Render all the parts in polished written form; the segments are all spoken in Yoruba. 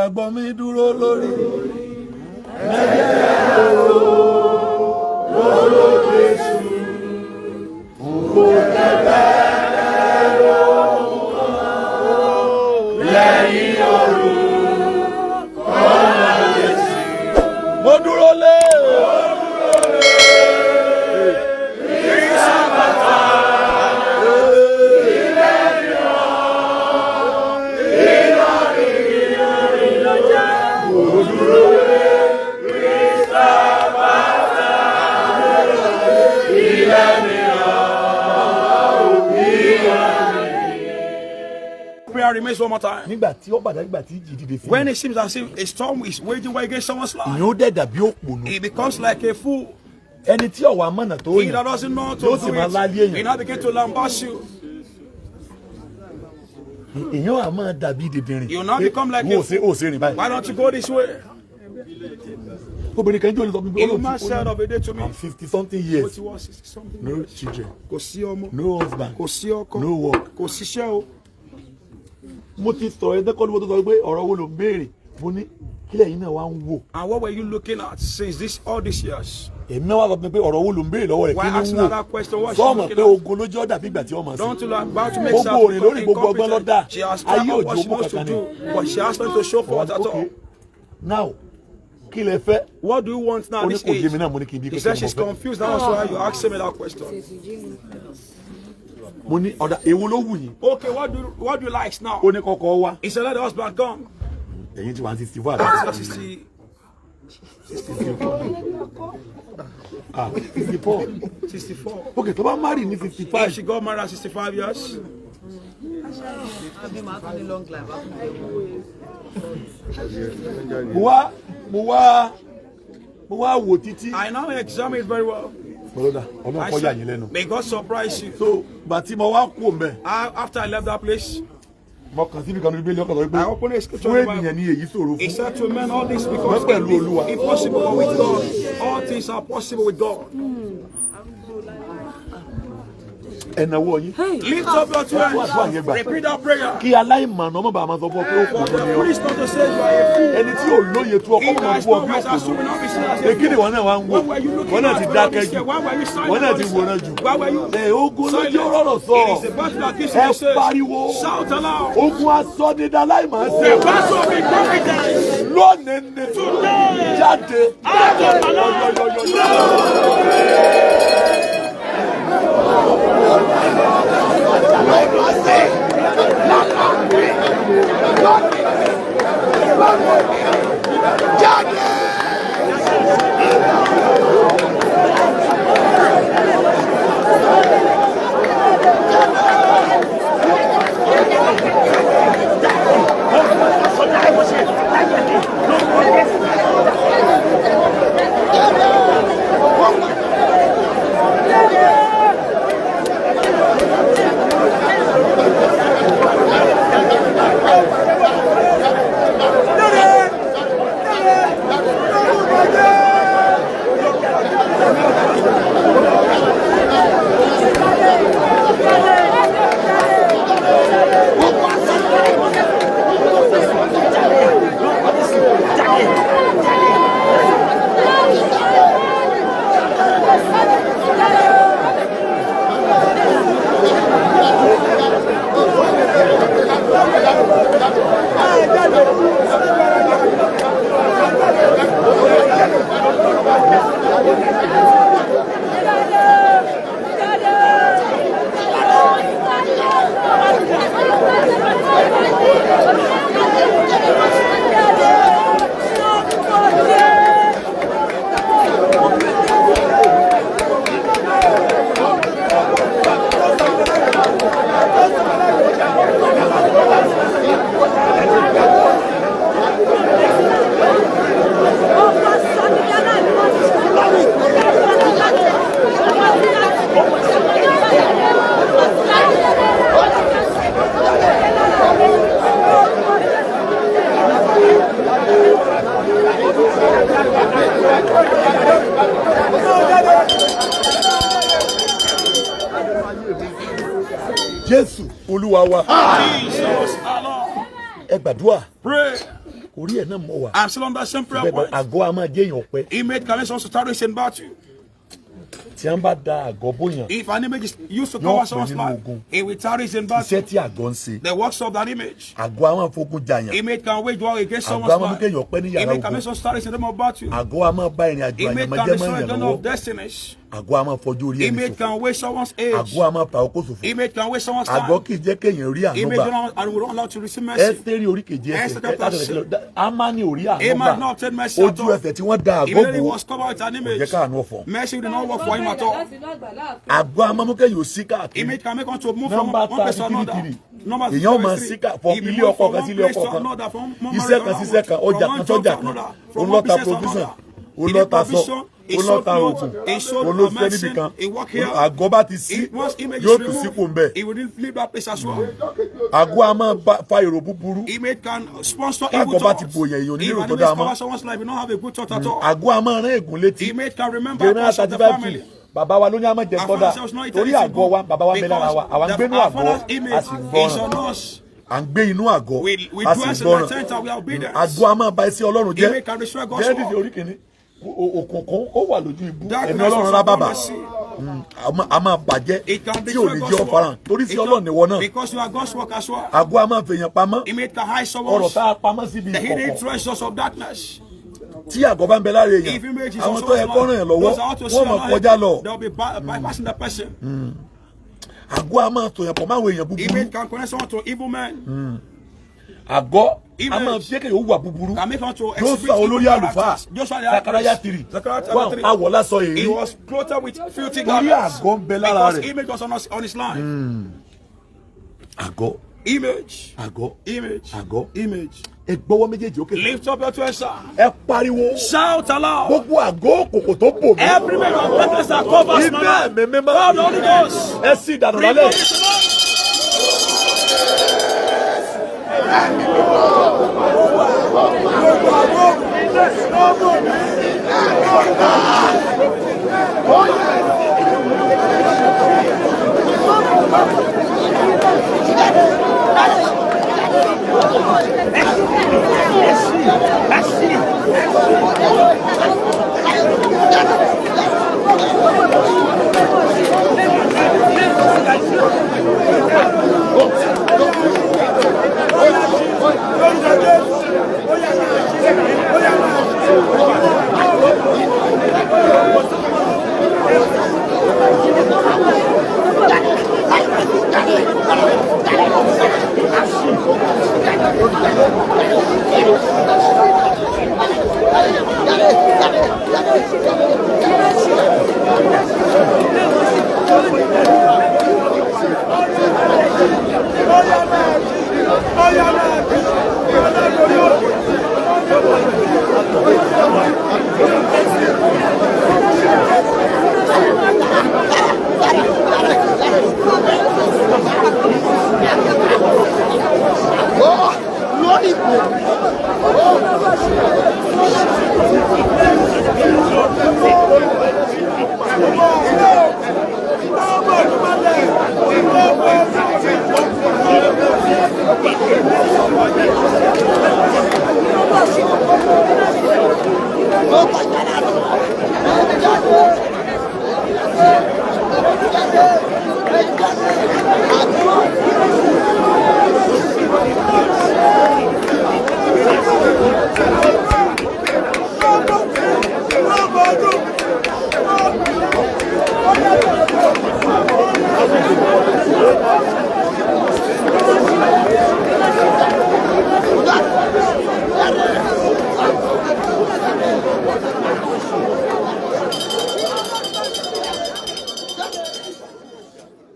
Ìgbàgbọ́ mi dúró lórí mo dúró lé. Prayer remains one more time. Nígbà tí ó bàdá, nígbà tí ìjì dìde sí When it seems as if a storm is waging war against someone's life, ìyẹn, ó dẹ̀ dàbí òpònú. He becomes like a fool. Ẹni tí ọ̀wà mọ̀nà tó He yàn that doesn't know to yóò sì do máa lálé it, èèyàn. He now begin to lambast you. Èèyàn á máa dàbí dìndìnrìn. You now become like wo a ṣe ó ṣe rìn báyìí. Why don't you go this way? Obìnrin kan jẹ́ olùsọ pé A woman said of a day to me, I'm 50 something ó years, ti wọ́ 60 something no years. children, Kò sí ọmọ, no husband, kò sí ọkọ, no work. Kò síṣẹ́ o. Mo ti sọ̀rọ̀ ẹ dẹ́kọ́ ló tó sọ pé ọ̀rọ̀ wo ló ń béèrè. Mo ní kílẹ̀ yìí náà wá ń wò. And what were you looking at since this all these years? Èmi náà wá sọ fún mi pé ọ̀rọ̀ wo ló ń béèrè lọ́wọ́ rẹ̀, Why kí ló ń asking wò. her that question? What is she Sọ́ọ̀mọ̀ looking pé at? ogun lójú ọ̀dà bí ìgbà tí ọmọ sí. Don't you like about to make Gbogbo herself òrìn lórí gbogbo ọgbọ́n ló dá. She has Ayé tried òjò what she mú knows to kankan do, ni. but she has nothing to show for it at all. Okay, now kí lẹ fẹ́? What do you want now Ó ní at this kò yé mi age? náà. Mo ní kí n bí He pé said kí ni she's mo fẹ́. Confused. That's why you asked me that question. Mo ní ọ̀dà, èwo ló wù yín? Okay, what do you like now? Ó ní kọ́kọ́ wá. He said, "Let the husband come." Ẹ̀yin ti wà ní 64 àbí? 60, Ah, 64. 64. Ok, tó bá marry ní fifty If five she got married at 65 years, Àbí màá tún ní long life. Á tún jẹun. Mo wá wò títí. I now examine it very well. Bọ́lọ́dà Ọlọ́run I kọ́ yà said, yín lẹ́nu. "May God surprise you." So gbà tí mo wá kú òǹbẹ, After I left that place, mo kàn síbi kan ní Bíbélì, ọkàn sọ pé I opened a scripture fún in the Bible. ènìyàn ní èyí ṣòro He fún. said to men, all this because Wọ́n pẹ̀lú Olúwa. Impossible, but with God, all things are possible with God. Ẹ̀nàwó yín. Lift up your two Ẹ fún àdúrà yẹn hands. gbà. Repeat that prayer. Kí aláìmọ̀nà ọmọ bàá máa sọ fún ọ pé ó kù For ní the ọ. priest not to say you are a fool. Ẹni tí ò lóye tó ọkọ He máa that is bú ọ not bí wise as òkùnrin. will not be seen as a Èkìní fool. wọn náà wá ń wò. What were you looking Wọn náà at ti when dákẹ́ you jù. said, why were you silent Wọn náà all ti this wòran time? jù. Why were you Ẹ ogun lójú silent? rọrọ̀ sọ. It is the battle that keeps Ẹ you safe. pariwo. Shout aloud. Ogun asọ́nidá láìmọ̀ ṣe. The battle of incompetence. Lónìí ni Today. jáde. Out of my life. Yọ̀yọ̀yọ̀. Jésù Olúwa wa. Jesus our Lord. Ẹ gbàdúrà. Pray. Orí ẹ̀ náà mọ̀ wá. I'm still on that same prayer Bẹ́ẹ̀ bá point. àgọ́ a máa jẹ́ èèyàn pẹ́. Image can make us to tarry in battle. Tí wọ́n bá da àgọ́ bóyàn, If an image is used to Yóò cover pẹ́ someone's nínú life, ogun. it will tarry in battle. Iṣẹ́ tí àgọ́ ń ṣe. The works of that image. Àgọ́ a máa fogun jàyàn. Image can wage war against Àgọ́ someone's a máa mú life. kéèyàn pẹ́ ní yàrá Image can ogun. make us tarry in the of battle. Àgọ́ a máa bá ìrìn àjò Image àyànmọ́ can jẹ́ destroy mọ́ the èèyàn journey lọ́wọ́. of destinies. Àgọ́ a máa fọjú orí ẹni Image ṣòfò. can waste someone's age. Àgọ́ a máa fa okó ṣòfò. Image can waste someone's Àgọ́ time. kì í jẹ́ kéèyàn rí àánú Image gbà. don't and we don't allow to receive mercy. Ẹ́sítérì orí keje ẹsẹ̀ Esther chapter látọ̀rẹ̀ kílọ̀ Ámánì ò rí àánú Haman gbà. not obtained mercy at Ojú all. ẹsẹ̀ tí wọ́n da àgọ́ Immediately bò was covered with an kò image. jẹ́ káàánú ọ̀fọ̀. Mercy did not work for him at all. Láti inú àgbàlá ààfin. Àgọ́ a máa mú kéèyàn sí káàkiri. Image can make us to move from Nọ́mbà one place to 33 another. three. Number Èèyàn máa 33. sí ká from He ilé moved ọkọ from kan one sí ilé place ọkọ to kan. another, from one Iṣẹ́ marriage kan to sí iṣẹ́ kan, another, ọjà from kan one job sọ́jà to kan. another, from Òun one ló ta business to provision, another. òun He ló did ta aṣọ, provision, he òun ló sold ta clothes, oògùn, he sold òun ló ṣiṣẹ́ níbì medicine, kan. he worked here. Àgọ́ bá ti sí, Once image yóò is tún sípò ń removed, bẹ̀. he will leave that place as well. Àgọ́ a máa fa èrò búburú. Image can sponsor Tágọ̀ evil bá ti thoughts. bo èèyàn, èèyàn ò ní If lérò an tó image dáa mọ́. covers someone's life, you don't have a good thought at all. Àgọ́ a máa rán ègún létí. Image can remember Jeremiah parts of the 35 family. 2. Bàbá wa ló ní a máa jẹ Our tọ́da. father says not Torí eternity àgọ́ wa, bàbá wa ń bẹ lára wa. Àwa ń The- gbénú our àgọ́, father's a image sì ń is gbọ́ràn. on us. À ń gbé inú àgọ́, We a sì dwell ń in the gbọ́ràn. tent and we are obedient. Àgọ́ a máa ba iṣẹ́ Ọlọ́run jẹ́. Image can destroy God's Genesis work. orí kìíní. Òkùnkùn ó wà lójú ibú. Ẹ̀mí Darkness Ọlọ́run was rá upon bàbà. the sea. A máa bàjẹ́ It can tí ò destroy ní God's jẹ́ work. ọ̀farahàn. Torí sí It Ọlọ́run níwọ náà. Because you are God's work as well. Àgọ́ a máa fèèyàn pamọ́. Image can hide Ọ̀rọ̀ someone's tá a pamọ́ síbi the hidden ìkọ̀kọ̀. treasures of darkness. Tí àgọ́ bá ń bẹ lára èèyàn, If image is àwọn on tó yẹ someone's kó ràn yàn life, lọ́wọ́, those are to see wọ́n máa another, kọjá lọ. they'll be bypassing the person. Àgọ́ a máa tòyàn pọ̀ máwọn èèyàn búburú. Image can connect someone to evil men. Àgọ́ a Image máa fi kéèyàn ó wà búburú. Can make one to Yóò exhibit sọ olórí evil àlùfáà. characters. Joshua the high Sakaraya priest. 3. Zechariah chapter Wọ́n 3. awọ̀ lásọ He èrí. was clothed with filthy Torí garments. àgọ́ ń bẹ lára Because rẹ̀. image was on his life. Àgọ́ Image. àgọ́ Image. àgọ́. Image. Ẹ gbọ́wọ́ méjèèjì ókè. Lift up your two hands. Ẹ pariwo. Shout aloud. Gbogbo àgọ́ òkùnkùn tó bò mí. Every man of darkness that covers my Iná life. ẹ̀mí mímọ́. God, the Holy Ghost. Ẹ sì dànù Remove lálẹ́. it tonight.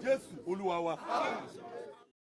Jésù Olúwa wa.